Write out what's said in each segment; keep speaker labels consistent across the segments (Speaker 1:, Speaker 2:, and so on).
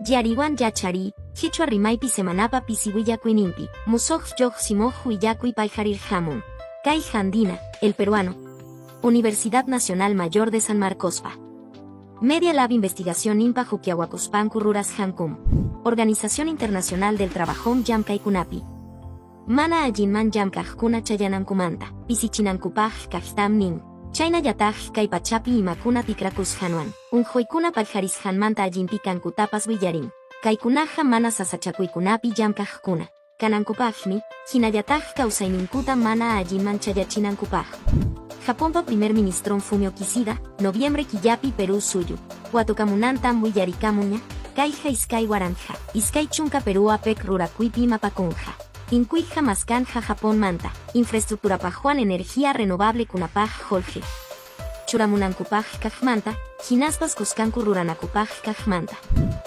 Speaker 1: Yariwan yachariy, Qichwa rimaypi semanapa pisi willakuyninpi, musuq lluqsimuq willakuy pallqarirqamun. Kay Andina, El Peruano, Universidad Nacional Mayor de San Marcospa. Media Lab Investigación Impa Hukllawakuspanku rurasqankum. Organización Internacional del Trabajom llamkaykunapi. Mana allinman llamkaqkuna chayanankumanta, pisichinankupaq kaqtam nin. Chaynallataq kay pachapi imakuna tikrakusqanwan, unquykuna pallqarisqanmanta allinpi kankutapas willarin. Kaykunaqa mana sasachakuykunapi llamkaqkuna kanankupaqmi, hinallataq kawsayninkuta mana allinman chayachinankupaq. Japonpa primer ministron Fumio Kishida, noviembre killapi Perú suyu watukamunantam willarikamunña, kayqa 2020 Perú APEC rurakuypi mapakunqa. Tinkuyqa maskanja Japonmanta, infraestructurapaqwan energía renovable kunapaq qullqi churamunankupaq kaqmanta, hinaspas kuskanku ruranakupaq kaqmanta.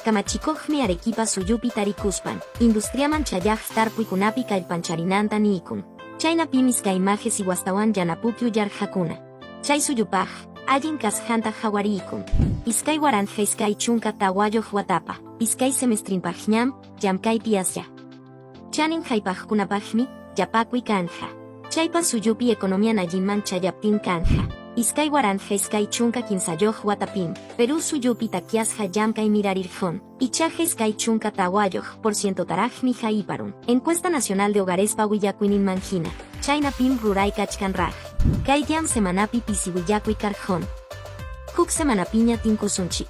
Speaker 1: Kamachikuqmi Arequipa suyupi tarikuspan, industriaman chayaq tarpuykunapi kallpancharinanta niykun. Chaynapim iskay majes iwastawan yanapukyu yarqakuna. Chay suyupaq, allin kasqanta qhawariykum. 2024 watapa, iskay semestrinpaqñam, llamkaypi aslla. Chanin haypaqkunapaqmi, yapakuy kanja. Chaypa suyupi economian allinman chayaptin kanja. 2023 watapim, Perú suyupi takyasqa llamkay mirarirqun. Ichaqa 24% taraqmi hayparun. Encuesta Nacional de Hogarespa willakuyninman hina, chaynapim ruray kachkanraq. Kayllam semanapi pisi willakuy karqun. Huk semanapiña tinkusunchik.